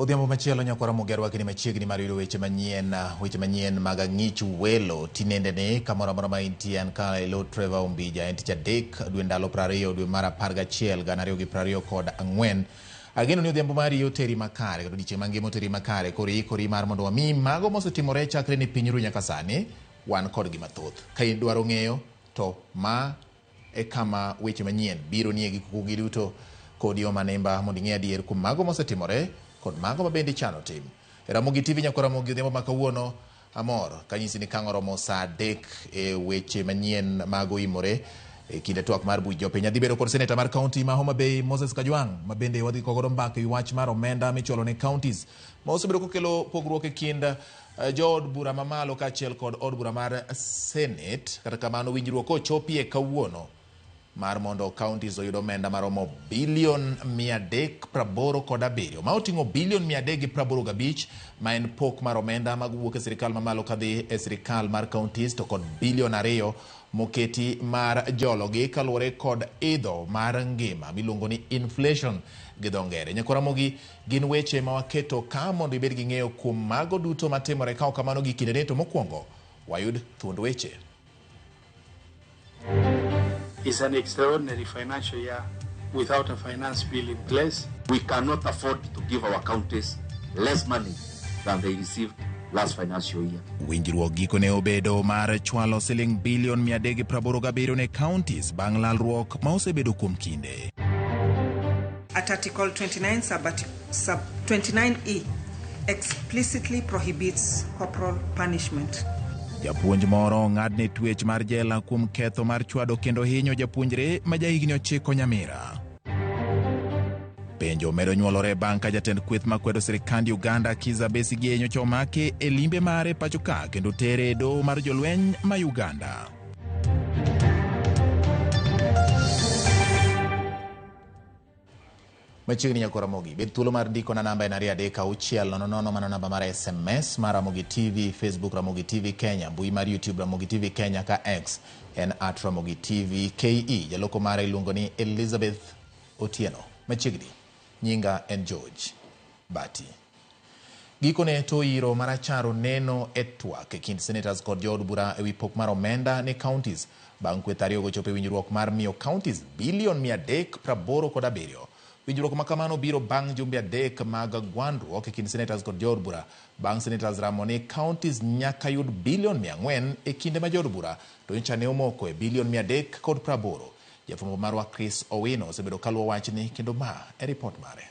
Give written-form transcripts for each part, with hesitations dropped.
Odhiambo machielo nyakwar Ramogi arwaki ni machiegni mar yudo weche manyien, weche manyien mag ang'ich welo tinendeni kamoro amora ma intie. An ka elo Trevor Ombija. En tich adek dwe ndalo 20 dwe mar 11 2024. Ageno ni odhiambo mari oteri makare kendo odiechieng' mangima oteri makare. Koro iikori mar mondo wamiyi mago mosetimore chakre ni piny ru nyaka sani. Wan kodgi mathoth. Ka idwaro ng'eyo to ma e kama weche manyien biro nie gi kukugi duto kodi omanimba mondo ing'e adier kuom mago mosetimore kod mago ma bende ichano tim. E Ramogi TV nyakwa Ramogi odhiambo ma kawuono amor kanyisi ni kang' oromo saa 3 e weche manyien mag oimore e kinde twak mar buch jopiny. Adhi bedo kod seneta mar kaunti ma Homa Bay Moses Kajwang' ma bende wadhi godo mbaka e wach mar omenda michulo ne counties ma osebedo kokelo pogruok e kind jood bura mamalo kaachiel kod od bura mar Senate. Kata kamano winjruok ochopie kawuono mar mondo counties oyud omenda maromo bilion 387 ma oting'o bilion 385 ma en pok mar omenda mag wuok e sirikal mamalo kadhi e sirikal mar counties to kod bilion 2 moketi mar jologi kaluwore kod idho mar ngima miluongo ni inflation gi dho ngere. Nyakwar Ramogi, gin weche ma waketo ka mondo ibed gi ng'eyo kuom mago duto matimore ka ok kamano gi kindeni to mokwongo wayud thuond weche. It's an extraordinary financial year without a finance bill in place. We cannot afford to give our counties less money than they received last financial year. Winjruok gikone obedo mar chwalo siling bilion 387 ne counties bang' lalruok ma osebedo kuom kinde. At Article 29 sub 29E explicitly prohibits corporal punishment. Japuonj moro ong'adne twech mar jela kuom ketho mar chwado kendo hinyo japuonjre ma jahigni 9 Nyamira. Penjo medo nyuolore bang' ka jatend kweth makwedo sirikand Uganda Kizza Besigye nyocha omaki e limbe mare pacho ka kendo tere e doho mar jolweny ma Uganda. Machiegni nyakwar Ramogi, bed thuolo mar ndiko na namba en 23600, mano namba mar SMS mar Ramogi TV, Facebook Ramogi TV Kenya, mbui mar YouTube Ramogi TV Kenya ka X en at Ramogi TV KE. Jaloko mare iluongo ni Elizabeth Otieno. Machiegni, nyinga en George Bati. Gikone to iro marachar oneno e twak e kind senators kod jood bura ewi pok mar omenda ne counties bang' kweth ariyogo chopo e winjruok mar miyo counties bilion 387. Winjruok ma kamano biro bang' jumbe 3 mag gwandruok e kind senators kod jood bura bang' senators ramo ni counties nyaka yud bilion 400 e kinde ma jood bura to nyocha ne omoko e bilion 380. Jafwambo marwa Chris Owino osebedo kaluwo wachni kendo ma e ripot mare.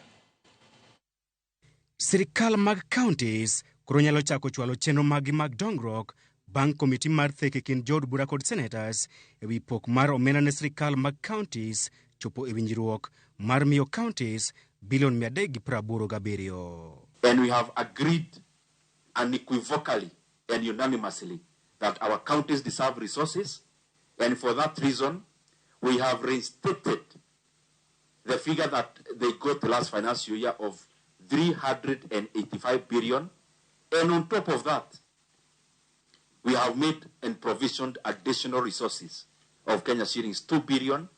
Sirikal mag counties koro nyalo chako chwalo chenro maggi mag dongruok bang' komiti mar thek e kind jood bura kod senators e wi pok mar omenda ne sirikal mag counties chopo e winjruok mar miyo counties bilion 387. And we have agreed unequivocally and unanimously that our counties deserve resources, and for that reason we have reinstated the figure that they got last financial year of 385 billion, and on top of that we have made and provisioned additional resources of Kenya shillings 2 billion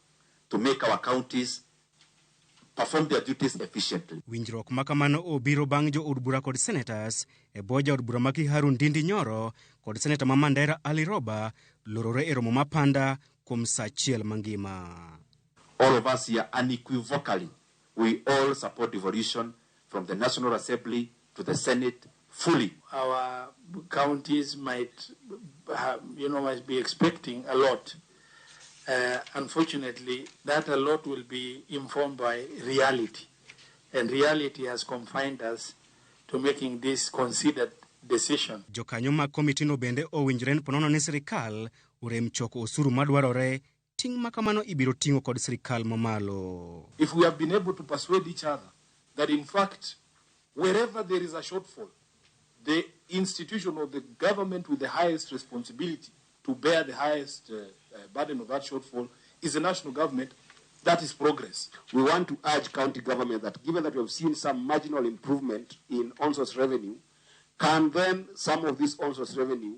to make our counties perform their duties efficiently. Winjruok ma kamano obiro bang' jood bura kod senators e bwo jaod bura ma Kiharu Ndindi Nyoro kod seneta ma Mandera Ali Roba lorore e romo ma panda kuom saa achiel mangima. All of us here unequivocally, we all support devolution from the National Assembly to the Senate fully. Our counties might be expecting a lot. Unfortunately, that a lot will be informed by reality. And reality has confined us to making this considered decision. Jokanyo mag komitino bende owinjore ni ponono ni sirikal orem choko osuru madwarore, ting' ma kamano ibiro ting'o kod sirikal mamalo. If we have been able to persuade each other that in fact, wherever there is a shortfall, the institution or the government with the highest responsibility to bear the highest burden of that shortfall is the national government, that is progress. We want to urge county government that given that we have seen some marginal improvement in on-source revenue, can then some of this on-source revenue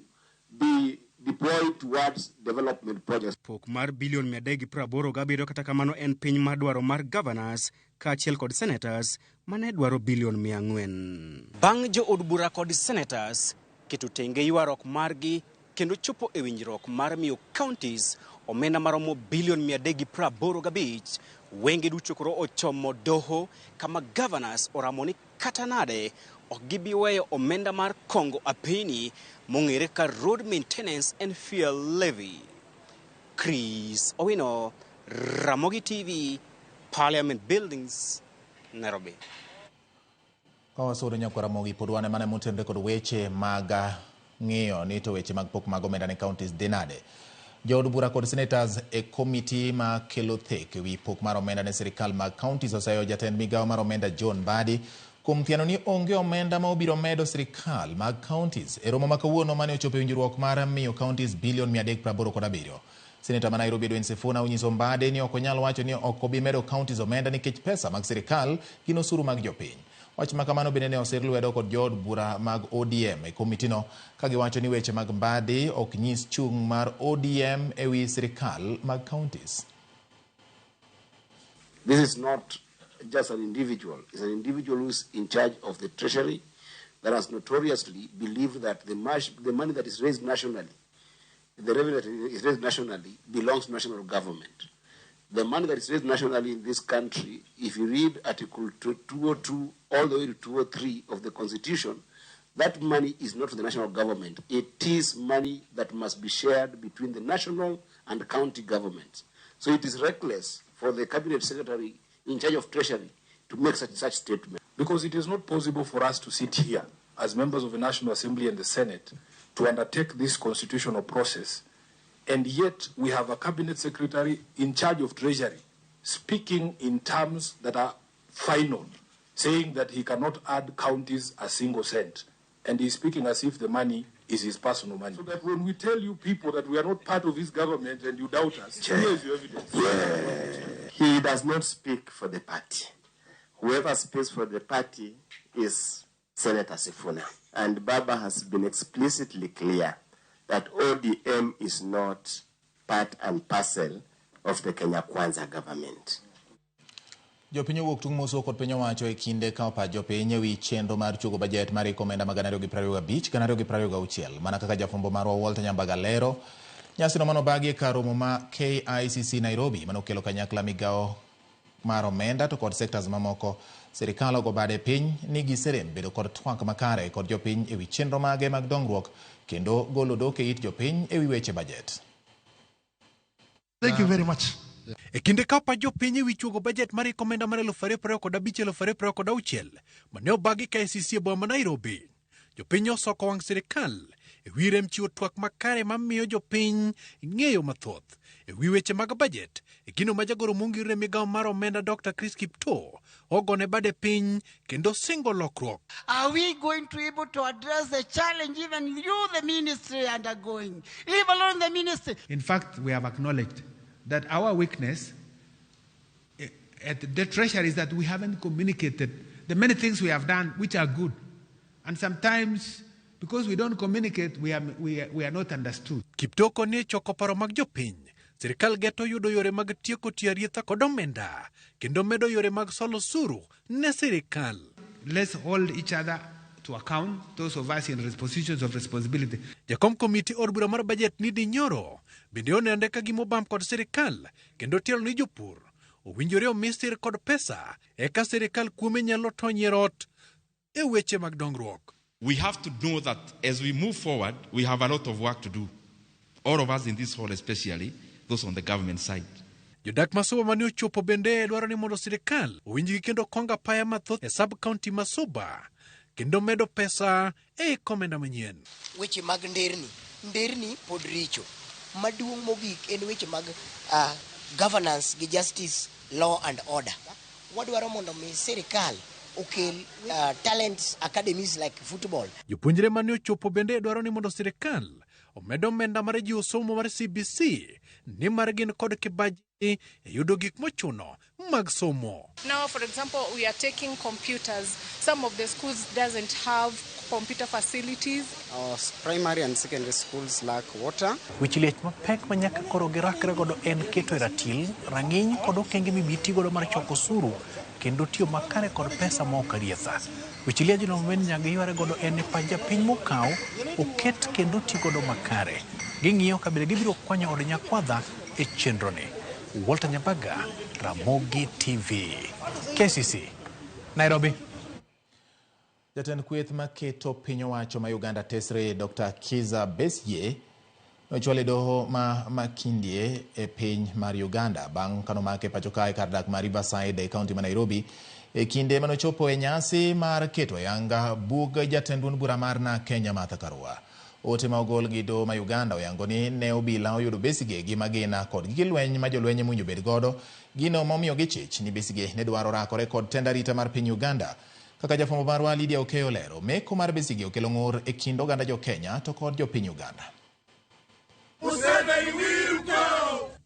be deployed towards development projects? Pok mar bilion 387 kata kamano en piny mar dwaro mar governors kaachiel kod senators mane dwaro bilion 400. Bang' jood bura kod senators keto tenge ywaruok margi kendo chopo e winjruok mar miyo counties omenda maromo bilion 385, wenge duto koro ochomo doho kama governors oramo ni kata nade ok gibi weyo omenda mar kongo apeni mong'ere ka road maintenance and fuel levy. Chris Owino, Ramogi TV, Parliament Buildings, Nairobi. Ka wasudo nyakwa Ramogi pod wan mana motenore kod weche mag ng'iyo ni to weche mag pok mag omenda ne counties dhi nade. Jood bura kod senators e komiti ma kelo thek ewi pok mar omenda ne sirikal mag counties oseyo jatend migawo mar omenda John Mbadi kuom thiano ni onge omenda ma obiro medo sirikal mag counties e romo ma kawuono mane ochopo e winjruok mar miyo counties bilion 387. Seneta ma Nairobi Edwin Sifuna onyiso Mbadi ni ok onyal wacho ni ok obi medo counties omenda nikech pesa mag sirikal gin osuru mag jopiny. Wach ma kamano bende ne osir lwedo kod jood bura mag ODM e komitino ka giwacho ni weche mag Mbadi ok nyis chung' mar ODM ewi sirikal mag counties. This is not just an individual. It's an individual who's in charge of the treasury that has notoriously believed that the money that is raised nationally, the revenue that is raised nationally, belongs to national government. The money that is raised nationally in this country, if you read Article 202 all the way to 203 of the Constitution, that money is not for the national government. It is money that must be shared between the national and county governments. So it is reckless for the cabinet secretary in charge of treasury to make such statement. Because it is not possible for us to sit here as members of the National Assembly and the Senate to undertake this constitutional process, and yet we have a cabinet secretary in charge of treasury speaking in terms that are final, saying that he cannot add counties a single cent. And he's speaking as if the money is his personal money. So that when we tell you people that we are not part of his government and you doubt us, here is your evidence. Yeah. He does not speak for the party. Whoever speaks for the party is Senator Sifuna. And Baba has been explicitly clear that ODM is not part and parcel of the Kenya Kwanza government. Jopiny owuok tung' moso kod piny owacho e kinde kawo pach jopiny ewi chenro mar chugo bajet mar iko omenda mag 2025 2026 mana kaka jafwambo marwa Walter Nyambaga lero. Nyasino manobagi e kar romo ma KICC Nairobi manokelo kanyakla migawo mar omenda to kod sectors mamoko. Sirikal ogo bade piny ni giserem bedo kod twak makare kod jopiny ewi chenro mage mag dongruok kendo golo dok e it jopiny ewi weche bajet. Thank you very much. E kinde kawo pach jopiny ewi chuogo bajet mar iko omenda mar 2025-2026 mane obagi KICC e boma ma Nairobi, jopiny osoko wang' sirikal ewi rem chiwo twak makare mamiyo jopiny ng'eyo mathoth ewi weche mag bajet. E gino ma jagoro mongirore e migawo mar omenda Dr. Chris Kiptoo ogone bade piny kendo singo lokruok. Are we going to be able to address the challenge even you, the ministry, undergoing? Leave alone the ministry. In fact, we have acknowledged that our weakness at the treasury is that we haven't communicated the many things we have done which are good. And sometimes, because we don't communicate, we are not understood. Kiptoo koni choko paro mag jopiny, sirikal geto yudo yore mag tieko tiyo arietha kod omenda kendo medo yore mag solo osuru ne sirikal. Let's hold each other to account, those of us in positions of responsibility. Jakom komiti od bura mar bajet Ndindi Nyoro bende onende ka gima obam kod sirikal kendo tielo ni jopur owinjore omi sir kod pesa eka sirikal kuome nyalo tony e rot e weche mag dongruok. We have to know that as we move forward, we have a lot of work to do. All of us in this hall, especially those on the government side. Jodak ma Suba mane ochopo bende dwaro ni mondo sirikal owinjgi kendo kong apaya mathoth e sub county ma Suba kendo medo pesa e komenda manyien. Weche mag nderni pod richo. Maduong' mogik en weche mag governance gi justice, law and order. Wadwaro mondo mi sirikal okel talent academies like football. Jopuonjre mane ochopo bende dwaro ni mondo sirikal omed omenda mar jiwo somo mar CBC nimar gin kod kibaji e yudo gik mochuno mag somo. Now, for example, we are taking computers. Some of the schools doesn't have computer facilities. Our primary and secondary schools lack water. Weche liech mapek ma nyaka koro girakre godo en keto e ratil rang'iny kod okenge mibiro tigodo mar choko osuru kendo tiyo makare kod pesa ma ok arietha. Weche liajno men nyaga yware godo en ni pach japiny mokaw oket kendo ti godo makare. Ging'iyo ka bende gibiro kwanyo od nyakwadha e chenroni. Walter Nyabaga, Ramogi TV, KCC, Nairobi. Jatend kweth maketo piny owacho ma Uganda tesre Dr. Kizza Besigye nochwal e doho ma Makindye e piny mar Uganda bang' kanomake pacho kae kar dak ma Riverside e kaunti ma Nairobi e kinde manochopo e nyasi mar keto ayanga bug jatend duond bura mar NARC Kenya Martha Karua. Ote ma ogol gi doho ma Uganda oyango ni ne obila oyudo Besigye gi magina kod gige lweny ma jolweny mowinjo bed godo, gino momiyo gichich ni Besigye ne dwaro rakore kod tend arita mar piny Uganda. Kaka jafwambo marwa Lydia Okeyo olero, meko mar Besigye okelo ng'ur e kind oganda jo Kenya to kod jopiny Uganda.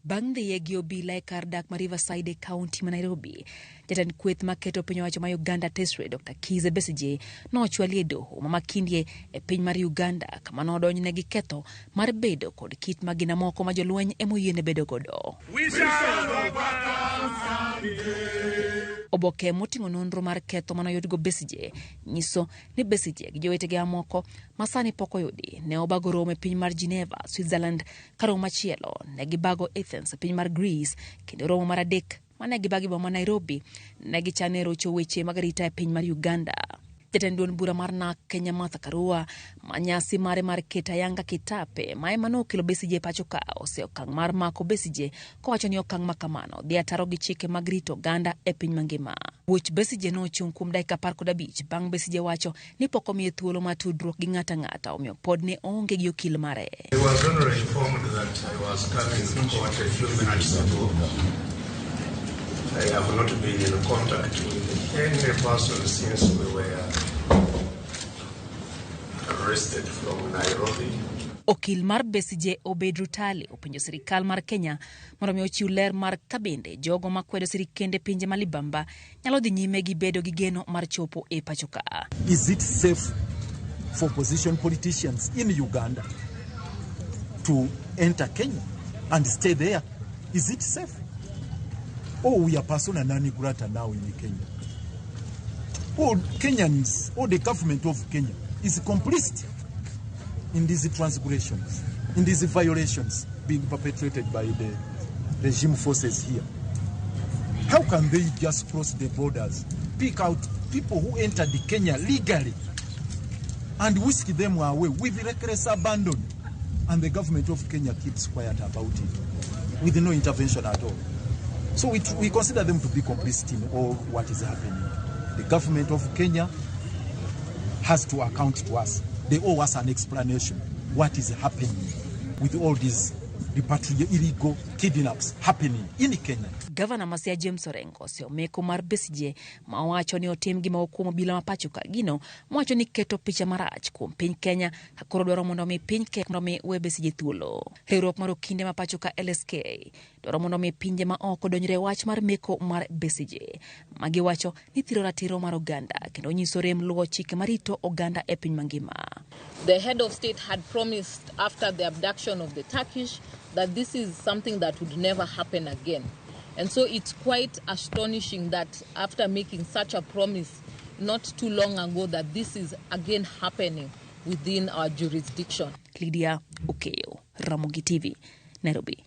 Bang' dhiye gi obila e kar dak ma Riverside e kaunti ma Nairobi, jatend kweth maketo piny owacho ma Uganda Tesre Dr. Kizza Besigye nochwali e doho ma Makindye e piny mar Uganda kama nodonjne gi ketho mar bedo kod kit magina moko ma jolweny emoyiene bedo godo. Oboke moting'o nonro mar ketho manoyudgo Besigye nyiso ni Besigye gi jowetege mamoko ma sani pok oyudi ne obago romo e piny mar Geneva, Switzerland, ka romo machielo ne gibago Athens e piny mar Greece, kendo romo mar adek mane gibago e boma ma Nairobi ne gichano e rocho weche mag arita e piny mar Uganda. Jatend duond bura mar NARC Kenya Martha Karua ma nyasi mare mar keto ayanga kitape ma ema nokelo Besigye e pacho ka ose okang' mar mako Besigye kowacho ni okang' ma kamano dhi ataro gi chike mag rito oganda e piny mangima. Buch Besigye nochung' kuom dakika 15 bang' Besigye wacho ni pok omiye thuolo mar tudruok gi ng'ato ang'ata omiyo pod ne oonge gi okil mare. I was only informed that I was coming to court a few minutes ago. I have not been in contact with any person since we were arrested from Nairobi. Okil mar Besigye Obed Rutale openjo sirikal mar Kenya mondo mi ochiw ler mar kabende jogo makwedo sirikende pinje ma libamba nyalo dhi nyime gi bedo gi geno mar chopo e pacho ka. Is it safe for opposition politicians in Uganda to enter Kenya and stay there? Is it safe? Or we are persona non grata now in Kenya? Or Kenyans, or the government of Kenya is complicit in these transgressions, in these violations being perpetrated by the regime forces here. How can they just cross the borders, pick out people who entered Kenya legally and whisk them away with reckless abandon? And the government of Kenya keeps quiet about it with no intervention at all. So we consider them to be complicit in all what is happening. The government of Kenya has to account to us. They owe us an explanation what is happening with all these repatriate illegal kidnaps happening in Kenya. Gavana ma Siaya James Orengo oseo meko mar Besigye ma owacho ni otim gima kuom obila ma pacho ka gino mowacho ni keto picha marach kuom piny Kenya ka koro dwaro mondo mi piny Kenya mondo mi we Besigye thuolo. Riwruok mar okinde ma pacho ka LSK dwaro mondo mi pinje ma oko donjre e wach mar meko mar Besigye ma giwacho ni thiro ratiro mar oganda kendo nyiso rem luwo chike marito oganda e piny mangima. The head of state had promised after the abduction of the Turkish that this is something that would never happen again. And so it's quite astonishing that after making such a promise not too long ago that this is again happening within our jurisdiction. Lydia Okeyo, Ramogi TV, Nairobi.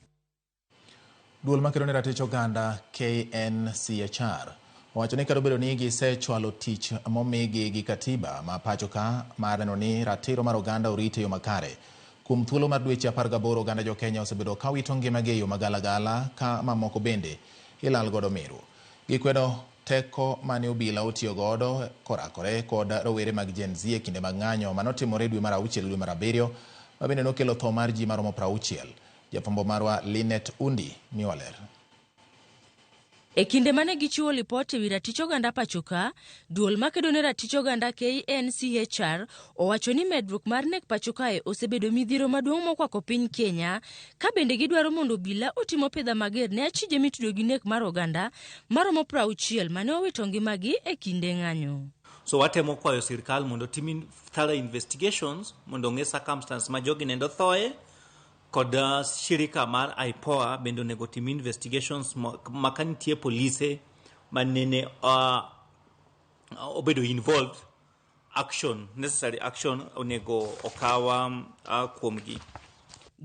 Duol makedo ne ratich oganda KNCHR owacho ni kata obedo ni gisechwalo tich momigi gi katiba ma pacho ka mar neno ni ratiro mar oganda orit e yo makare. Kuom thuolo mar dweche 18 oganda jo Kenya osebedo ka wito ngimagi e yo magalagala ka mamoko bende ilal godo meru. Gikwedo teko mane obila otiyo godo korakore kod rowere mag Gen Z e kinde mag ng'anyo manotimore dwe mar 6 dwe mar 7 ma bende nokelo tho mar ji maromo 60. Jafwambo marwa Linet Undi miwa ler. E kinde mane gichiwo lipot ewi ratich oganda pacho ka, duol makedo ne ratich oganda KNCHR owacho ni medruok mar nek pacho kae osebedo midhiero maduong' mokwako piny Kenya, ka bende gidwaro mondo obila otim opidha mager ne achije mitudo gi nek mar oganda maromo 60 mane owito ngimagi e kinde ng'anyo. So watemo kwayo sirkal mondo otim thorough investigations mondo ong'e circumstance ma jogi nendo thoe, kod shirika mar IPOA bende onego otim investigations ma ka nitie polise manene obedo involved, action, necessary action onego okaw kuomgi.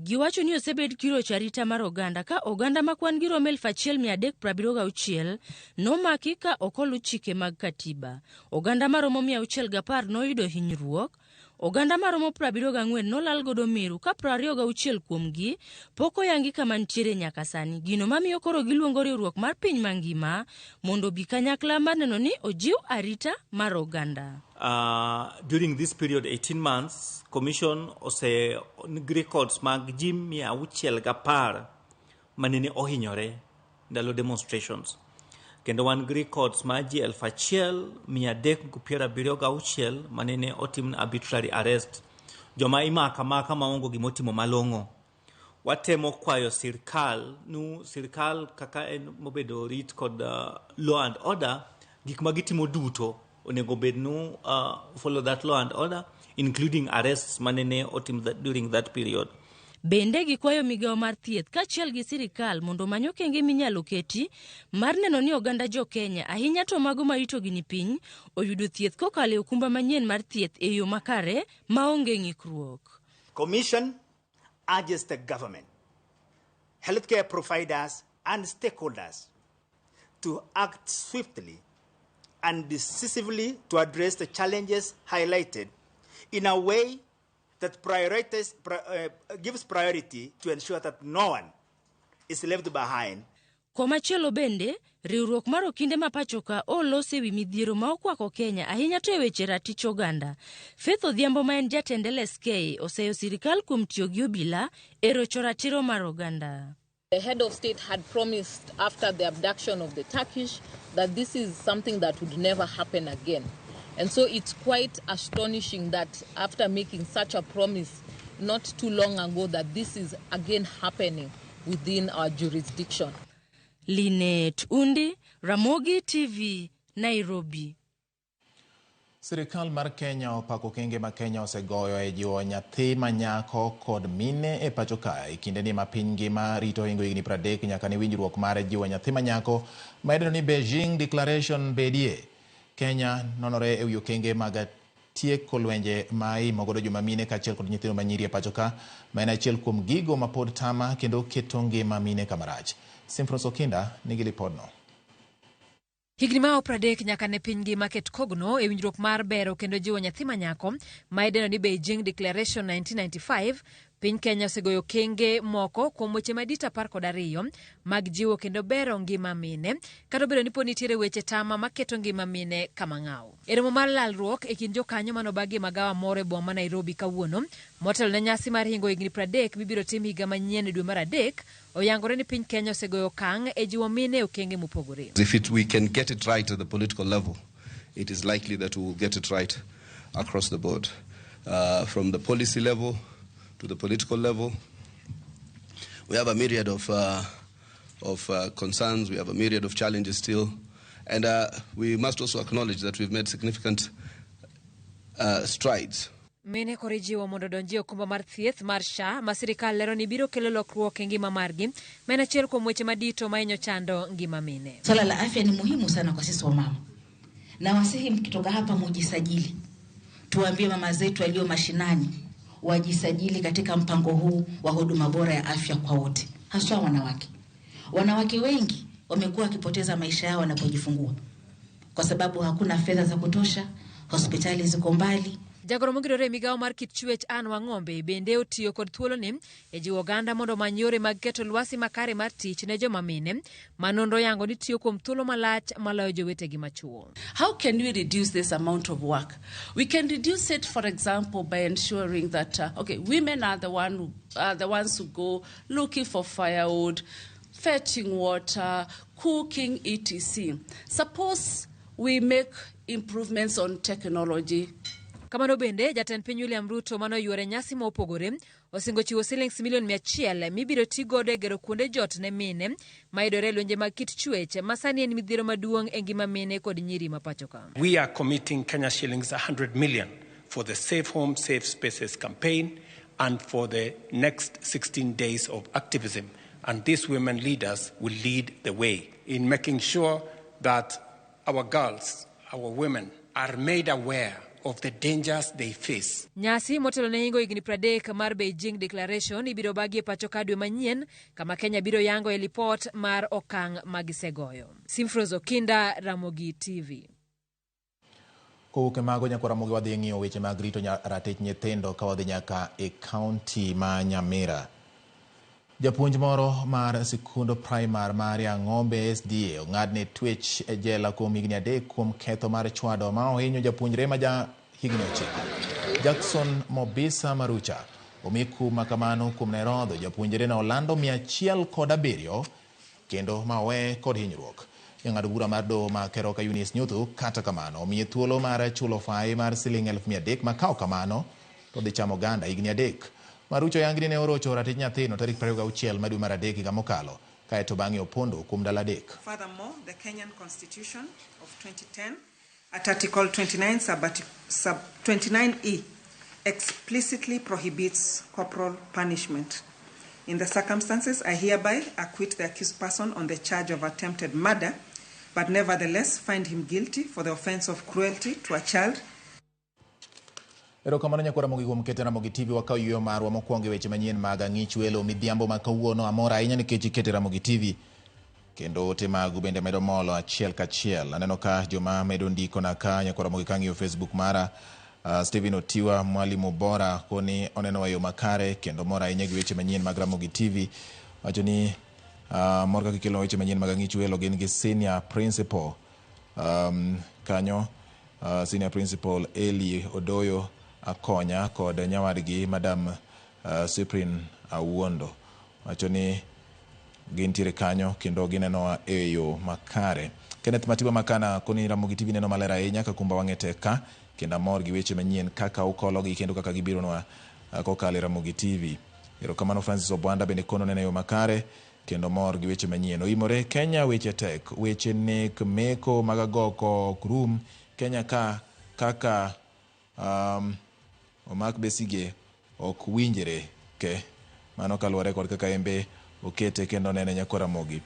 Giwacho ni osebed kirocho arita mar oganda ka oganda ma kwan gi romo 1376 nomaki ka ok oluw chike mag katiba. Oganda maromo 610 noyudo hinyruok, oganda maromo 74 nolal godo meru ka 26 kuomgi pok oyangi kama nitiere nyaka sani. Gino mamiyo koro giluongo riwruok mar piny mangima mondo obi kanyakla mar neno ni ojiw arita mar oganda. During this period 18 months, commission ose nigi records mag ji 610 manene ohinyore ndalo demonstrations. Kendo wan gi records mag ji 1376 manene otim arbitrary arrest. Joma imako amaka maonge gimotimo malong'o. Watemo kwayo sirkal nu sirkal kaka en mobedo rit kod law and order, gik ma gitimo duto onego bed nu follow that law and order, including arrests manene otim during that period. Bende gikwayo migawo mar thieth kaachiel gi sirikal mondo omany okenge minyalo keti mar neno ni oganda jo Kenya, ahinya to mago ma ritogi ni piny, oyudo thieth kokalo e okumba manyien mar thieth e yo makare maonge ng'ikruok. Commission urges the government, healthcare providers and stakeholders to act swiftly and decisively to address the challenges highlighted in a way that gives priority to ensure that no one is left behind. Komachielo bende, riwruok mar okinde ma pachoka olos ewi midhiero ma okwako Kenya ahinya to e weche ratich oganda. Faith Odhiambo ma en jatend LSK oseyo sirikal kuom tiyo gi obila e rocho ratiro mar oganda. The head of state had promised after the abduction of the Turkish that this is something that would never happen again. And so it's quite astonishing that after making such a promise not too long ago that this is again happening within our jurisdiction. Linet Undi, Ramogi TV, Nairobi. Sirikal mar Kenya opako okenge ma Kenya osegoyo e jiwo nyathi ma nyako kod mine e pacho kae. E kindeni ma piny ngima rito hingo higni 30 nyaka ne winjruok mar jiwo nyathi ma nyako ma idendo ni Beijing Declaration bedie. Kenya nonore e wi okenge mag tieko lwenje ma imo godo joma mine kaachiel kod nyithindo ma nyiri e pacho ka, ma en achiel kuom gigo ma pod tama kendo keto ngima mine kama rach. Simfros Okinda nigi lipodno. Higni ma 30 nyaka ne piny ngima ket kogno e winjruok mar bero kendo jiwo nyathi ma nyako ma idendo ni Beijing Declaration 1995, piny Kenya osegoyo okenge moko kuom weche madito 12 mag jiwo kendo bero ngima mine, kata obedo ni pod nitiere weche tama maketo ngima mine kama ng'aw. E romo mar lalruok e kind jokanyo manobagi e magawa moro e boma ma Nairobi kawuono, motelo ne nyasi mar hingo higni 30 mibiro tim higa manyien e dwe mar 3, oyangore ni piny Kenya osegoyo okang' e jiwo mine e okenge mopogore. If we can get it right at the political level, it is likely that we will get it right across the board. From the policy level to the political level, we have a myriad of concerns, we have a myriad of challenges still, and we must also acknowledge that we've made significant strides. Mine koro ijiwo mondo odonji e okumba mar thieth mar SHA ma sirikal lero ni biro kelo lokruok e ngima margi, ma en achiel kuom weche madito ma hinyo chando ngima mine. Swala la afya ni muhimu sana kwa sisi wamama, na wasihi mkitoka hapa mujisajili, tuambie mama zetu walio mashinani wajisajili katika mpango huu wa huduma bora ya afya kwa wote, haswa wanawake. Wanawake wengi wamekuwa wakipoteza maisha yao wanapojifungua kwa sababu hakuna fedha za kutosha, hospitali ziko mbali. Jagoro mongirore e migawo mar kit chwech Ann Wang'ombe bende otiyo kod thuoloni e jiwo oganda mondo omany yore mag keto lwasi makare mar tich ne joma mine, ma nonro yango ni tiyo kuom thuolo malach maloyo jowetegi machuo. How can we reduce this amount of work? We can reduce it, for example, by ensuring that women are the ones who go looking for firewood, fetching water, cooking, etc. Suppose we make improvements on technology. Kamano bende, jatend piny William Ruto mano yuore nyasi ma opogore osingo chiwo silings milion 100 mibiro ti godo e gero kuonde jot ne mine mayudore e lwenje mag kit chwech ma sani en midhiero maduong' e ngima mine kod nyiri ma pacho ka. We are committing Kenya shillings 100 million for the Safe Home, Safe Spaces campaign and for the next 16 days of activism. And these women leaders will lead the way in making sure that our girls, our women, are made aware of the dangers they face. Nyasi motelo ne hingo higni 30 mar Beijing Declaration ibiro bagi e pacho ka dwe manyien kama Kenya biro yango e lipot mar okang' magisegoyo. Simfros Okinda, Ramogi TV. Kowuok e mago nyakwar Ramogi wadhi ng'iyo weche mag rito ratich nyithindo ka wadhi nyaka e kaunti ma Nyamira. Japuonj moro mar sikund primar mar Yang'ombe SDA ong'adne twech e jela kuom higni 3 kuom ketho mar chwado ma ohinyo japuonjre ma ja higni 9. Jackson Mobisa Marucha omi kum ma kamano kuom ne rodho japuonjre no olando 107 kendo ma owe kod hinyruok. Jang'ad bura mar doho ma Keroka Eunice Nyuthu kata kamano omiye thuolo mar chulo fayi mar siling 300,000 ma ka ok kamano to dhi chamo oganda higni 3. Marucho yangni ne orocho ratich nyathino tarik 26 ma dwe mar 3 higa mokalo kaeto bang'e opondo kuom ndalo 3. Furthermore, the Kenyan Constitution of 2010 at Article 29 sub 29E explicitly prohibits corporal punishment. In the circumstances, I hereby acquit the accused person on the charge of attempted murder, but nevertheless find him guilty for the offense of cruelty to a child. Erokamano nyakwar Ramogi kuom keto Ramogi TV wakaw yueyo marwa mokwongo e weche manyien mag ang'ich welo midhiambo ma kawuono. Amor ahinya nikech ikete Ramogi TV kendo ote magu bende medo molo achiel kachiel. Aneno ka joma medo ndikona ka nyakwar Ramogi kang'iyo Facebook mara. Stephen Otiwa mwalimu bora koni oneno e yo makare kendo mor ahinya gi weche manyien mag Ramogi TV. Wacho ni mor kaka ikelo weche manyien mag ang'ich welo gin gi senior principal kanyo senior principal Eli Odoyo Akonya kod nyawadgi Madam Cyprian Awuondo. Wacho ni gintiere kanyo kendo ginenowa e yo makare. Kenneth Matiba Makana koni Ramogi TV neno maler ahinya Kakumba wang'e tek ka kendo amor gi weche manyien kaka ukologi kendo kaka gibironwa kokalo e Ramogi TV. Erokamano Francis Obwanda bende kono neno e yo makare kendo mor gi weche manyien. Oimore Kenya weche tek, weche nek meko mag agoko ok rum Kenya ka kaka omak Besigye ok winjre ke. Mano kaluwore kod kaka embe okete kendo nene nyakwar Ramogi.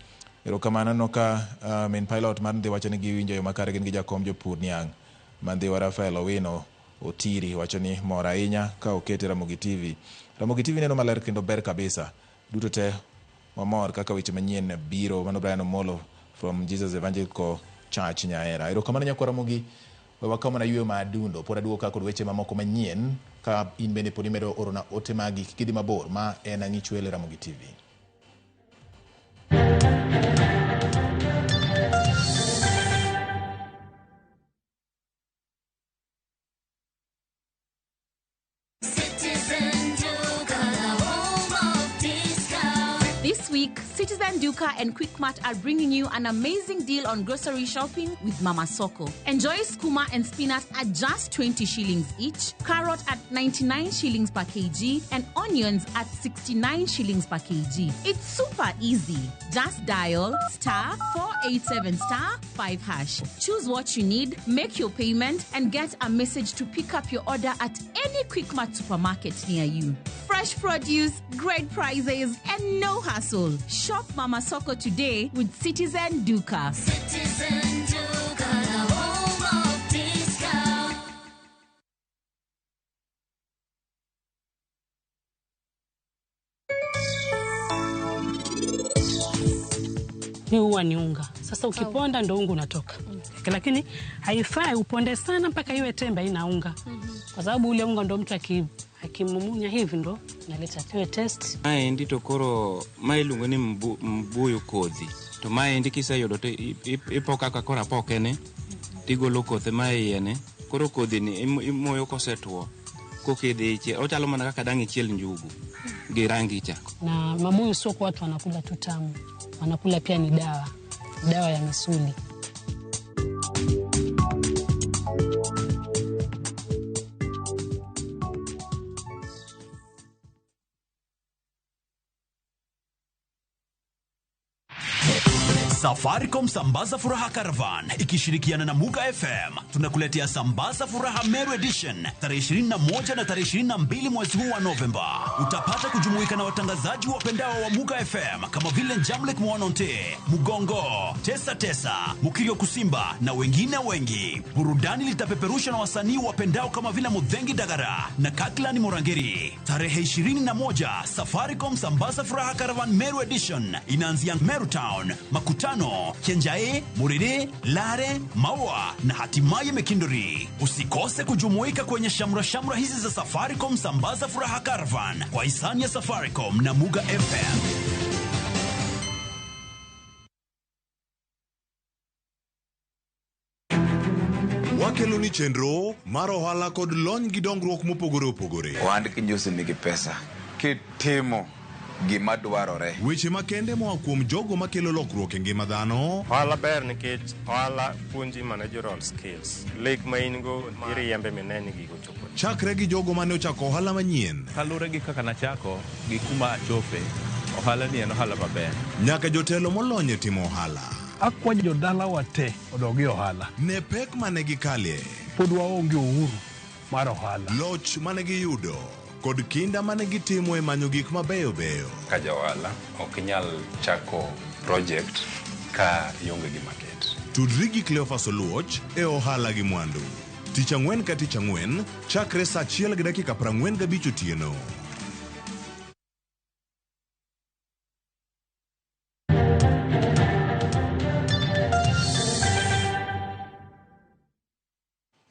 Erokamano aneno ka main pilot mar Ndhiwa wacho ni giwinjo yo makare gin gi jakom jopur niang' ma Ndhiwa Rafael Owino Otiri wacho ni mor ahinya ka okete Ramogi TV. Ramogi TV neno maler kendo ber kabisa. Duto te wamor kaka weche manyien biro. Mano Brian Omolo from Jesus Evangelical Church Nyaera. Erokamano nyakwar Ramogi. We wakaw mana yueyo ma adundo pod aduogo ka kod weche mamoko manyien ka in bende pod imedo orona ote magi kik idhi mabor ma en Ang'ich Welo e Ramogi TV. This week, Citizen Duka and Quickmart are bringing you an amazing deal on grocery shopping with Mama Soko. Enjoy skuma and spinach at just 20 shillings each, carrot at 99 shillings per kg, and onions at 69 shillings per kg. It's super easy. Just dial *487 *5#. Choose what you need, make your payment, and get a message to pick up your order at any Quickmart supermarket near you. Fresh produce, great prices, and no hassle. Shop Mama Soko today with Citizen Duka. Citizen Duka, the home of discount. Hii huwa ni unga. Sasa ukiponda ndo unga unatoka. Lakini haifai uponde sana mpaka iwe tembe haina unga. Kwa sababu ule unga ndo mtu akimumunya hivi ndo naleta iwe test. Maendi to koro ma iluongo ni mbuyu kodhi. To maendi kiseyudo to ipo kaka koro apoke ne, tigolo kothe ma iye ne. Koro kodhi ni imoyo kosetuo, kokidhi ichiel, ochalo mana kaka dang' ichiel njugu gi rangi cha. Na mabuyu sio kwa watu wanakula tu tamu, wanakula pia ni dawa, dawa ya misuli. Safaricom Sambaza Furaha Caravan ikishirikiana na Muga FM tunakuletea Sambaza Furaha Meru Edition tarehe 21 na tarehe 22 mwezi huu wa Novemba. Utapata kujumuika na watangazaji wapendao wa Muga FM kama vile Jamlek Mwanonte, Mugongo, Tesa Tesa, Mukirio Kusimba na wengine wengi. Burudani litapeperusha na wasanii wapendao kama vile Mudhengi Dagara na Kaklan Murangeri. Tarehe 21 Safaricom Sambaza Furaha Caravan Meru Edition inaanzia Meru Town, Makutano, Kenjae, Muriri, Lare, Maua na hatimaye Mekindori. Usikose kujumuika kwenye shamra shamra hizi za Safaricom Sambaza Furaha Caravan kwa hisani ya Safaricom na Muga FM. Wakeloni chenro mar ohala kod lony gi dongruok mopogore opogore. Ohand kinjusi nigi pesa kitimo gima dwarore. Weche makende moa kuom jogo makelo lokruok e ngima dhano. Ohala ber nikech ohala puonji managerial skills. Lek ma in go iriembe mine ni gigo chopo. Chakre gi jogo mane ochako ohala manyien. Kaluwore gi kaka nachako gi kuma achope, ohala ni en ohala maber. Nyaka jotelo molony e timo ohala. Akwayo jodalawa te odog e ohala. Ne pek mane gikalie. Pod waonge uhuru mar ohala. Loch mane giyudo kod kinda mane gitimo e manyo gik mabeyo beyo. Ka ja ohala ok inyal chako project ka ionge gi market. Tudri gi Cleophas Oluoch e ohala gi mwandu. Tich ang'wen ka tich ang'wen chakre saa 1:45 otieno.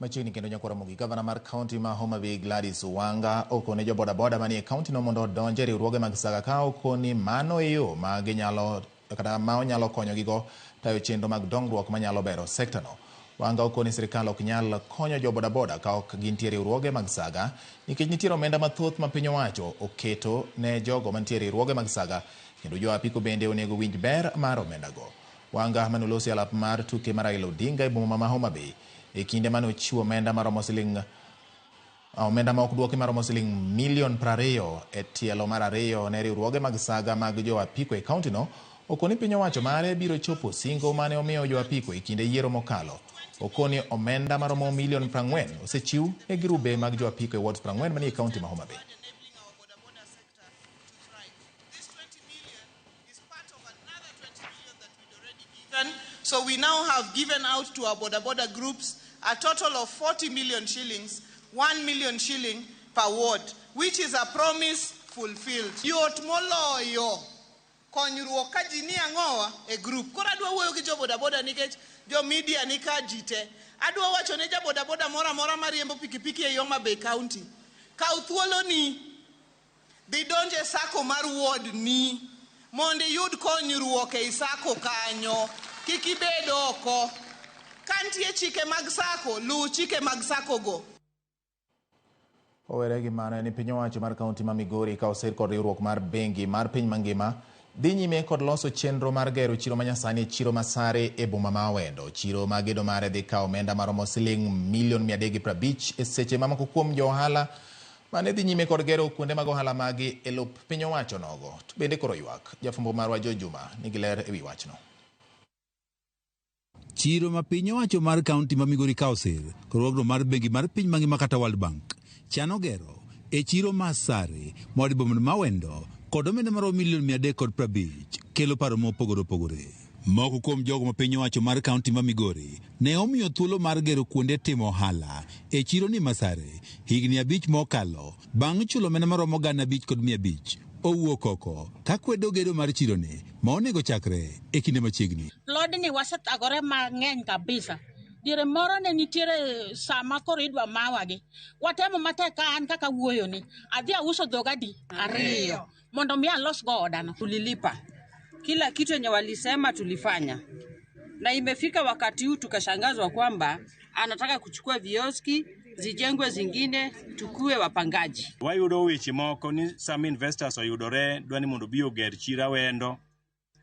Machiegni kendo nyakwara Ramogi, gavana mar kaunti ma Homa Bay Gladys Wanga okone jo bodaboda manie kaunti no mondo odonj e riwruoge mag saga ka okoni mano e yo ma ginyalo kata ma onyalo konyogigo tayo chenro mag dongruok manyalo bero sekta no. Wanga okoni sirikal ok nyal konyo jo bodaboda ka ok gintie riwruoge mag saga nikech nitie omenda mathoth ma piny owacho oketo ne jogo mantie riwruoge mag saga kendo jo apiko bende onego winj ber mar omendago. Wanga manolosi alap mar tuke mar Raila Odinga e boma ma Homa Bay e kinde mane ochiwo omenda maromo siling omenda ma ok dwoki maromo siling milion 20 e tielo mar ariyo ne riwruoge mag saga mag jo apiko e kaunti no, okoni piny owacho mare biro chopo singo mane omiyo jo apiko e kinde yiero mokalo. Okoni omenda maromo milion 40 osechiw e grube mag jo apiko e wards 40 manie kaunti ma Homa Bay. So we now have given out to our boda boda groups a total of 40 million shillings, 1 million shilling per ward, which is a promise fulfilled. Yot moloyo konyruok ka ji ni ang'owa e group. Koro adwa wuoyo gi jo boda boda nikech jo media ni ka ji te. Adwa wacho ne ja boda boda moro amora mariembo pikipiki e Homa Bay County. Kaw thuoloni, dhi donj e sacco mar ward ni mondo iyud konyruok ei sacco kanyo. Kik ibed oko. Ka nitie chike mag sacco, luw chike mag sacco go. Owere gi mano ni piny owacho mar kaunti ma Migori ka osir kod riwruok mar bengi mar piny mangima dhi nyime kod loso chenro mar gero chiro manyasani e chiro ma Sare e boma ma Awendo. Chiro ma gedo mare dhi kawo omenda maromo siling milion 350 e seche ma moko kuom jo ohala mane dhi nyime kod gero kuonde mag ohala magi e lop piny owacho nogo. To bende koro ywak. Jafwambo marwa Joe Juma nigi ler ewi wachno. Chiro ma piny owacho mar kaunti ma Migori ka osir kod riwruogno mar bengi mar piny mangima kata World Bank chano gero e chiro ma Sare ma boma ma Awendo kod omenda maromo milion 350 kelo paro mopogore opogore. Moko kuom jogo ma piny owacho mar kaunti ma Migori ne omiyo thuolo mar gero kuonde timo ohala e chiro ni ma Sare higni 5 mokalo bang' chulo omenda maromo 5,500 owuok oko ka kwedo gedo mar chironi ma onego chakre e kinde machiegni. Lodni wasethagore mang'eny kabisa. Diere moro ne nitiere sama koro idwa mawagi. Watemo matek ka an kaka wuoyoni. Adhi auso dhoga di ariyo mondo mi alos go odano. Tulilipa kila kitu yenye walisema tulifanya, na imefika wakati huu tukashangazwa kwamba anataka kuchukua vioski zijengwe zingine tukue wapangaji. Wayudo weche moko ni some investors oyudore dwa ni mondo obi oger chiro Awendo.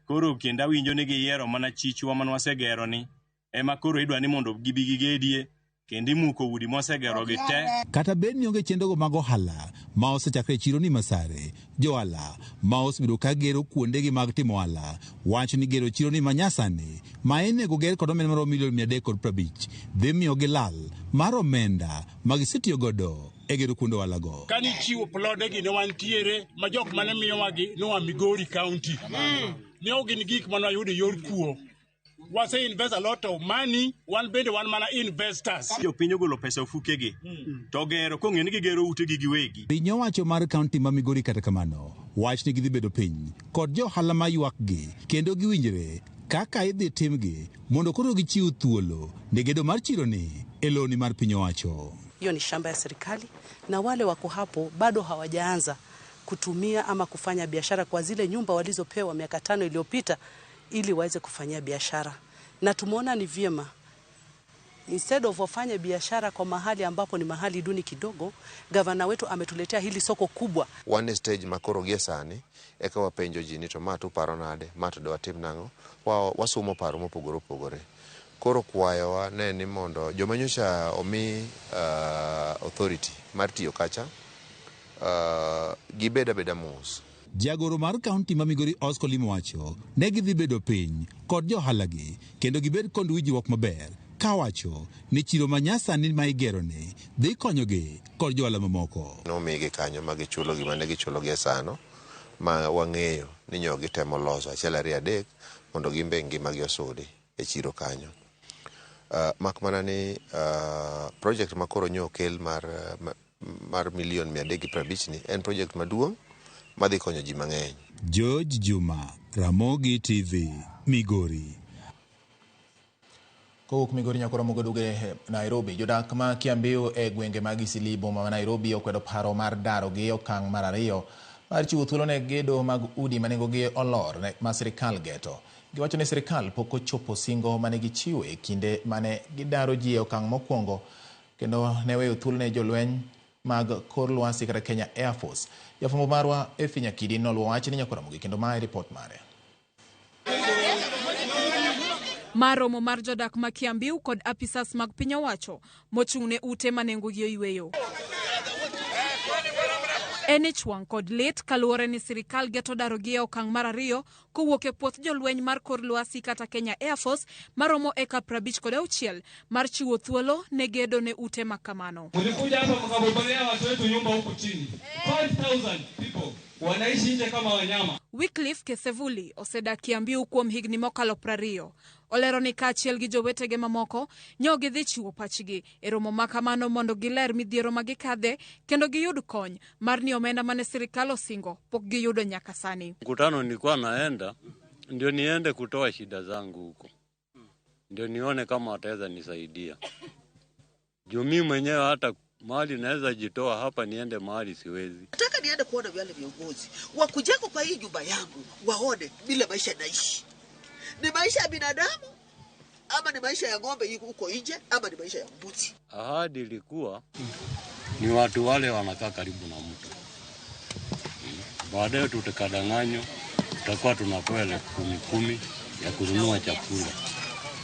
Koro kendo awinjo ni giyiero mana chichwa mane wasegero ni ema koro idwa ni mondo gibi gigedie. Kendo imuko udi mosegerogi te. Kata bed ni onge chenrogo mag ohala ma osechakre e chiro ni Masare, johala ma osebedo ka gero kuondegi mag timo ohala wacho ni gero chiro ni manyasani ma inego ger kod omenda maromo milion 350 dhi miyo gilal mar omenda ma gisetiyo godo e gero kuonde ohala go. Kani chiwo plode gi ne wantiere ma jok mane miyowa gi noa Migori County. Ne ok gin gik mane wayudo e yor kuo. Wase invest a lot of money, wan bende wan mana investors. Jopiny ogolo pesa ofukegi to gero kong'e ni gigero utegi giwegi. Piny owacho mar kaunti ma Migori kata kamano wach ni gidhi bedo piny kod johala ma ywakgi kendo giwinjre kaka idhi timgi mondo koro gichiw thuolo ne gedo mar chironi e loni mar piny owacho. Hiyo ni shamba ya serikali na wale wako hapo bado hawajaanza kutumia ama kufanya biashara kwa zile nyumba walizopewa miaka 5 iliyopita ili waweze kufanyia biashara. Na tumeona ni vyema instead of wafanye biashara kwa mahali ambapo ni mahali duni kidogo, gavana wetu ametuletea hili soko kubwa. Wan e stage ma koro gie sani eka wapenjo ji ni to ma to paro nade, ma to dwatim nang'o, wasumo paro mopogore opogore. Koro kwayowa ne ni mondo joma nyocha omi authority mar tiyo kacha gibed abeda mos. Jagoro mar kaunti ma Migori Oscar Limo wacho ne gidhi bedo piny kod johalagi kendo gibed kod winjruok maber kawacho ni chiro ma nyasani ma igeroni dhi konyogi kod johala mamoko. Nomigi kanyo ma gichulo gima ne gichulo gie sano ma wang'eyo ni nyo gitemo loso 1 2 3 mondo gimbe ngimagi osudi e chiro kanyo. Mak mana ni project ma koro nyo okel mar milion 350 ni en project maduong' madhi konyo ji mang'eny. George Juma, Ramogi TV, Migori. Kowuok Migori nyaka Ramogi duge Nairobi. Jodak ma Kiambiu e gwenge mag Isili boma ma Nairobi okwedo paro mar daro gi okang' mar 2 mar chiwo thuolo ne gedo mag udi ma nengogi olor ma sirikal geto. Giwacho ni sirikal pok ochopo singo mane gichiwo e kinde mane gidaro ji e okang' mokwongo kendo ne weyo thuolo ne jolweny mag kor lwasi kata Kenya Air Force. Jafwambo marwa Efi Nyakidi noluwo wachni nyaka Ramogi kendo mae ripot mare. Ma romo mar jodak ma Kiambiu kod apisas mag piny owacho mochung' ne ute ma nengogi oyweyo. En ich wang' kod lit kaluwore ni sirikal geto darogi e okang' mar 2 kowuok e puoth jolweny mar kor lwasi kata Kenya Air Force maromo eka 56 mar chiwo thuolo ne gedo ne ute ma kamano. Mlikuja hapa mkabomolea watu wetu nyumba huku chini. 5,000 people wanaishi nje kama wanyama. Wycliffe Kesevuli osedak Kiambiu kuom higni mokalo 20. Olero ni kaachiel gi jowetege mamoko nyo gidhi chiwo pachgi e romo ma kamano mondo giler midhiero ma gikadhe kendo giyud kony mar ni omenda mane sirikal osingo pok giyudo nyaka sani. Mkutano nilikuwa naenda ndio niende kutoa shida zangu huko, ndio nione kama wataweza nisaidia. Juu mimi mwenyewe hata mahali naweza jitoa hapa niende mahali siwezi. Nataka niende kuona wale viongozi wakujeko kwa hii nyumba yangu, waone vile maisha naishi. Ni maisha ya binadamu ama ni maisha ya ng'ombe huko nje ama ni maisha ya mbuzi? Ahadi ilikuwa ni watu wale wanakaa karibu na mto. Baadaye tutakadanganywa, tutakuwa tunapewa 10,000 ya kununua chakula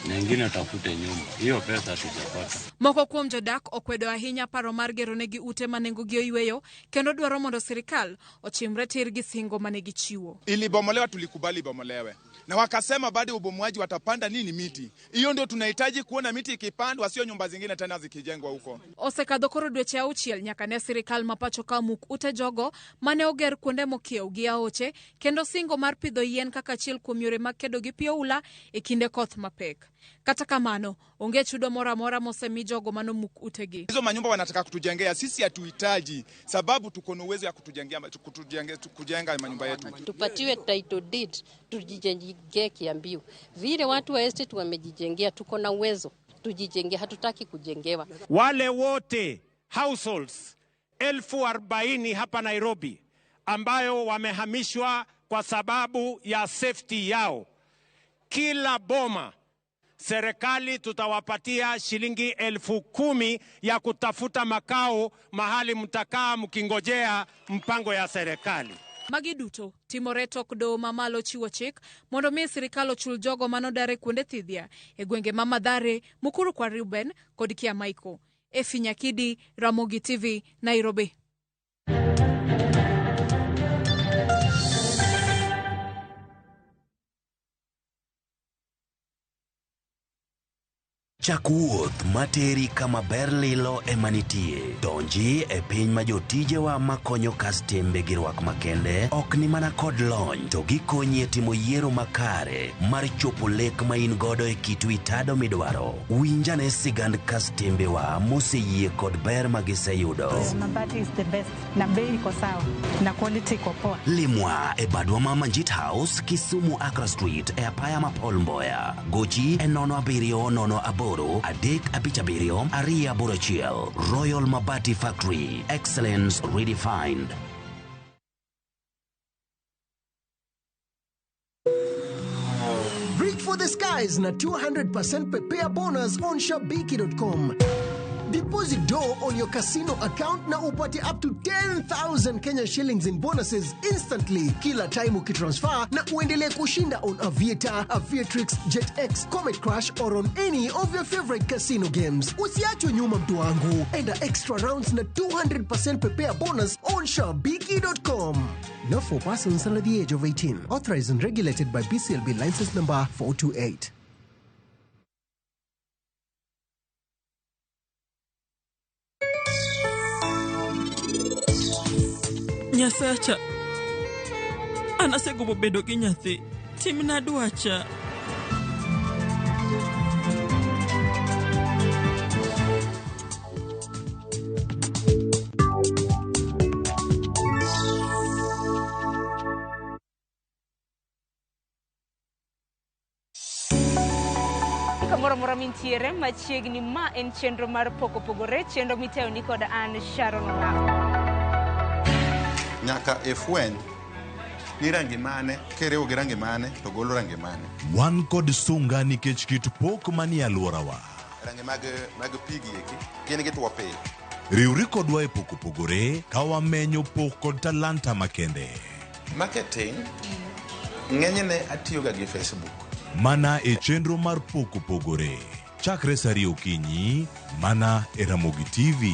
na ingine tafute nyumba. Hiyo pesa hatujapata. Moko kuom jodak okwedo ahinya paro mar gero negi ute ma nengogi oyweyo kendo dwaro mondo sirikal ochimre tir gi singo mane gichiwo. Ilibomolewa, tulikubali ibomolewe, na wakasema baada ya ubomoaji watapanda nini? Miti. Hiyo ndio tunahitaji kuona miti ikipandwa, sio nyumba zingine tena zikijengwa huko. Osekadho koro dweche 6 nyaka ne sirikal ma pacho ka muk ute jogo mane oger kuonde mokiew gi aoche kendo singo mar pidho yien kaka achiel kuom yore mag kedo gi pi oula e kinde koth mapek. Kata kamano, onge chudo moro amora mosemi jogo manomuk utegi. Hizo manyumba wanataka kutujengea sisi hatuhitaji, sababu tuko na uwezo ya kujenga manyumba yetu. Tupatiwe title deed tujijengee Kiambiu. Vile watu wa estate wamejijengea, tuko na uwezo tujijengee, hatutaki kujengewa. Wale wote households 40,000 hapa Nairobi ambayo wamehamishwa kwa sababu ya safety yao, kila boma serikali tutawapatia shilingi 10,000 ya kutafuta makao mahali mtakaa mkingojea mpango ya serikali. Magi duto timore tok doho mamalo chiwo chik mondo mi sirikal ochul jogo manodar e kuonde thidhia e gwenge ma Mathare, Mukuru kwa Reuben kod Kiamaiko. Effie Nyakidi, Ramogi TV, Nairobi. Chak wuoth materi kama ber lilo ema nitie. Donji e piny ma jotijewa makonyo kastembe gi rwak makende ok ni mana kod lony to gikonyi e timo yiero makare mar chopo lek ma in godo e kit wi tado midwaro. Winjane sigand kastembewa moseyie kod ber ma giseyudo. Mabati is the best na bei iko sawa na quality iko poa. Limwa e badwa ma Manjit House, Kisumu Accra Street e apaya ma Paul Mboya. Gochi e 07 08 357 281. Royal Mabati Factory. Excellence redefined. Reach for the skies na 200% prepare bonus on Shabiki.com. Deposit dough on your casino account na upate up to 10,000 Kenya shillings in bonuses instantly kila time ukitransfer na uendelee kushinda on Aviator, Aviatrix, JetX, Comet Crash or on any of your favorite casino games. Usiachwe nyuma mtu wangu. Enda extra rounds na 200% prepare bonus on Shabiki.com. Not for persons under the age of 18. Authorized and regulated by BCLB license number 428. Nyasacha, an asegombo bedo gi nyathi. Timna dwacha. Kamoro amora mintiere machiegni, ma en chenro mar Pok Opogore, chenro mitayo ni kod an Sharon Onyango. Nyaka ifweny ni rangi mane kiriwo gi rangi mane to golo rangi mane. Wan kod sunga nikech kit pok manie alworawa. Rangi mag pigi eki gin gituo piyo. Riwri kodwa e Pok Opogore ka wamenyo pok kod talanta makende. Marketing ng'enyne atiyoga gi Facebook. Mana e chenro mar Pok Opogore. Chakre saa ariyo okinyi, mana e Ramogi TV.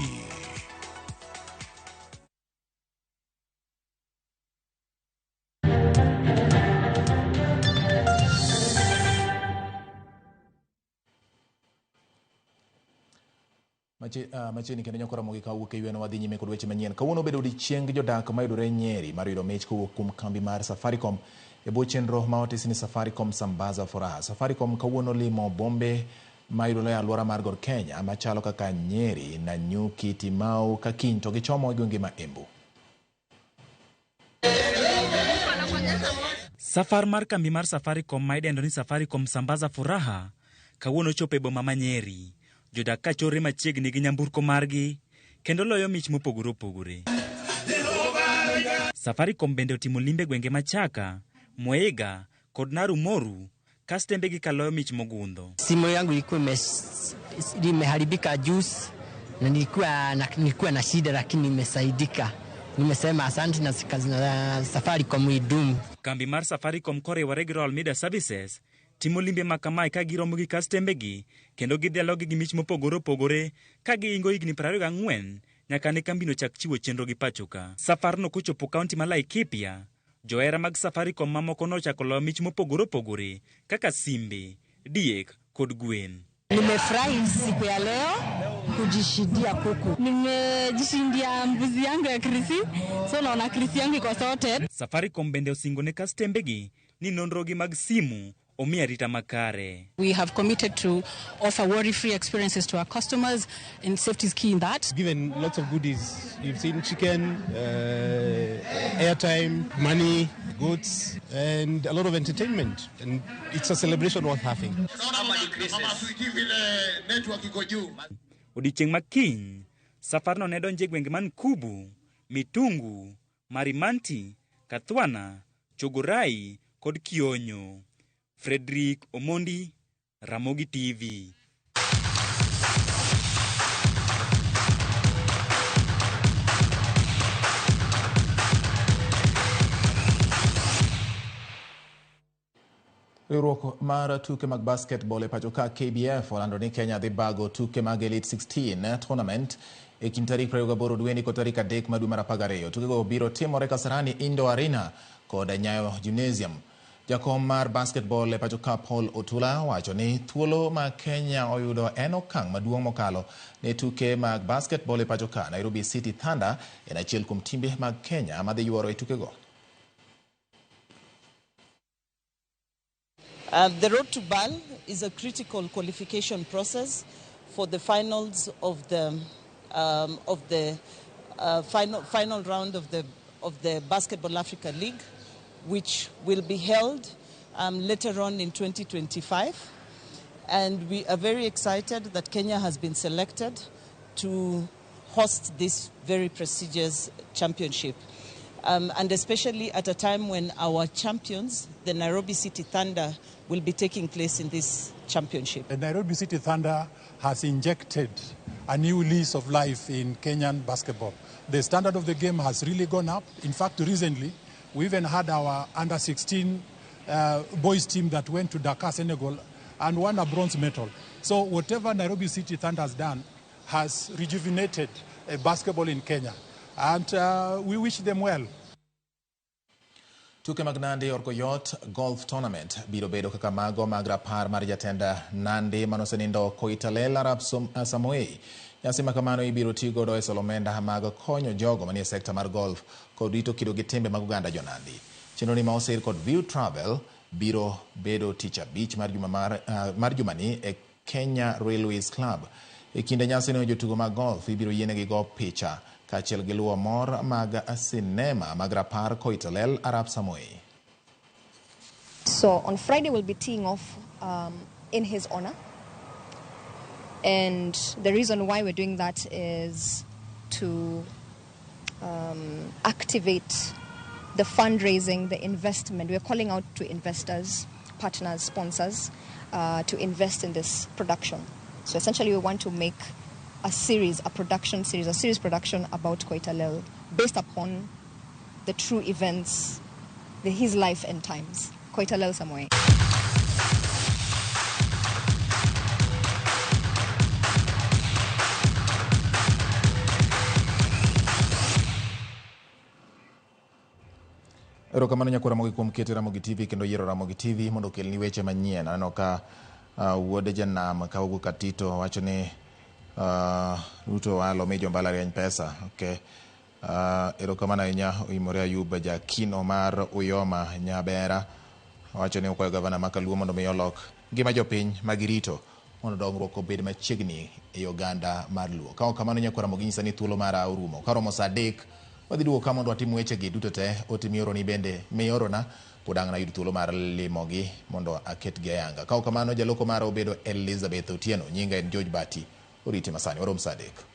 Machiegni kendo nyako Ramogi kawuok e yweno wadhi nyime kod weche manyien. Kawuono obedo odiechieng jodak mayudore Nyeri mar yudo mich kowuok kuom kambi mar Safaricom e bwo chenro ma otisi ni Safaricom Sambaza Furaha. Safaricom kawuono limo bombe mayudore e alwora mar Gor Kenya machalo kaka Nyeri, Nanyuki, Timau, Kakiny to gichomo e gwenge ma Embu. Safar mar kambi mar Safaricom ma idendo ni Safaricom Sambaza Furaha kawuono chopo e boma ma Nyeri. Jodak ka chorre machiegni gi nyamburko margi kendo loyo mich mopogore opogore. Safaricom bende otimo limbe gwenge ma Chaka, Mweiga kod Naru Moru ka stembegi kaloyo mich mogundho. Simu yangu ilikuwa imeharibika juzi na nilikuwa na shida lakini nimesaidika. Nimesema asante na Safaricom idumu. Kambi mar Safaricom koriwore gi Royal Media Services timo limbe ma kamae ka giromo gi kastembegi kendo gidhialogi gi mich mopogore opogore ka giingo higni 24 nyaka ne kambino chak chiwo chenro gi pacho ka. Safarno kochopo kaunti ma Laikipia, johera mag Safaricom mamoko nochako loyo mich mopogore opogore kaka simbe, diek kod gwen. Nimefurahi siku ya leo kujishindia kuku. Nimejishindia mbuzi yangu ya krisi, so naona krisi yangu iko sorted. Safaricom bende osingo ne kastembegi ni nonrogi mag simu omiya arita makare. We have committed to offer worry-free experiences to our customers, and safety is key in that. Given lots of goodies. You've seen chicken, airtime, money, goods, and a lot of entertainment. And it's a celebration worth having. Odiechieng' ma kiny, safarno ne donjo e gwenge man Kubu, Mitungu, Marimanti, Kathwana, Chogorai kod Kionyo. Frederick Omondi, Ramogi TV. Riwruok mar tuke mag basketball e pacho ka KBF olando ni Kenya dhi bago tuke mag Elite 16 tournament e kind tarik 28 dweni kod tarik 3 mar dwe mar 12. Tukego biro timore Kasarani Indoor Arena kod Nyayo Gymnasium. Jakom mar basketball e pacho ka Paul Otula wacho ni thuolo ma Kenya oyudo en okang' maduong' mokalo ne tuke mag basketball e pacho ka. Nairobi City Thunder en achiel kuom timbe mag Kenya madhi yuoro e tukego. The Road to BAL is a critical qualification process for the finals of the final round of the Basketball Africa League, which will be held later on in 2025. And we are very excited that Kenya has been selected to host this very prestigious championship. And especially at a time when our champions, the Nairobi City Thunder, will be taking place in this championship. The Nairobi City Thunder has injected a new lease of life in Kenyan basketball. The standard of the game has really gone up. In fact, recently, we even had our under-16 boys team that went to Dakar, Senegal, and won a bronze medal. So whatever Nairobi City Thunder has done has rejuvenated basketball in Kenya. And we wish them well. Tuke mag Nandi Orkoyot Golf Tournament biro bedo kaka mago mag rapar mar jatenda Nandi manosenindo Koitalel Arap Samoei. Nyasi makamano ibiro ti godo e solo omenda mag konyo jogo manie sekta mar golf kod rito kido gi timbe mag oganda jo Nandi. Chenro ni ma osir kod View Travel biro bedo tich abich mar juma mar jumani e Kenya Railways Club. E kinde nyasi no jotugo mag golf ibiro yienegi go picha kaachiel gi luwo mor mag sinema mag rapar Koitalel Arap Samoei. So on Friday we'll be teeing off in his honor. And the reason why we're doing that is to activate the fundraising, the investment. We're calling out to investors, partners, sponsors to invest in this production. So essentially we want to make a series, a production series, a series production about Koitalel based upon the true events, his life and times. Koitalel Samoei. Erokamano nyakwa Ramogi kuom keto Ramogi TV kendo yiero Ramogi TV mondo okelni weche manyien. Aneno ka wuod janam Kaugo Katito wacho ni Ruto walo mi jombalariany pesa. Okay. Erokamano ahinya Oimore Ayub jakino mar Uyoma Nyabera wacho ni okwayo gavana ma Kaluo mondo mi olok ngima jopiny magirito mondo dongruok obed machiegni e oganda mar Luo. Ka ok kamano nyakwa Ramogi nyisa ni thuolo mara orumo. Karomo saa 3 wadhi duogo ka mondo watim wechegi duto te. Ote mioroni bende miorona pod ang' nayud thuolo mar limogi mondo aketgi ayanga. Ka ok kamano jaloko mara obedo Elizabeth Otieno. Nyinga en George Bati. Orite masani warom saa 3.